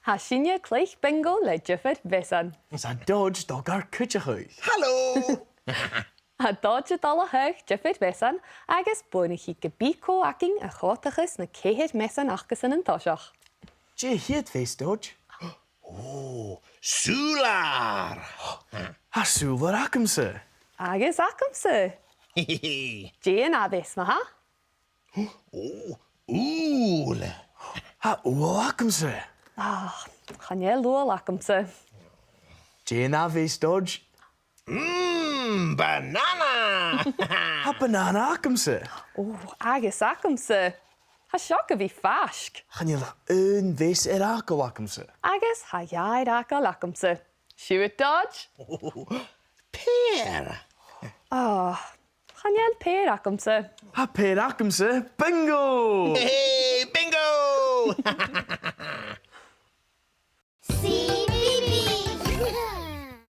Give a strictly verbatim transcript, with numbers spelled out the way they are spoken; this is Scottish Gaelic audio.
Tha sinne a' cluich bingo le diofar mheasan. 'S tha Dodge a' dol gar cuideachadh. Halò! Tha Dodge a' dol a thaghadh diofar mheasan agus buannaichidh Gabiko againn a' còmhdachadh na ceithir measan acasan an toiseach. Dè a' chiad mheas, Dodge? Ò, sùbh-làir! Tha sùbh-làir agamsa. Agus agamsa. Dè an ath mheas, ma-thà? Ò, ubhal! Tha ubhal agamsa. Ah, chan eil ubhal agamsa. Dè an ath mheas, Dodge? Mm, banana! Tha banana agamsa. Ò, agus agamsa. Tha seo gu bhith faisg. Chan eil ach aon mheas air fhàgail agamsa. Agus tha dhà air fhàgail agamsa. Siuthad, Dodge? Peur! Ah, chan eil peur agamsa. Tha peur agamsa. Bingo! Hey, bingo!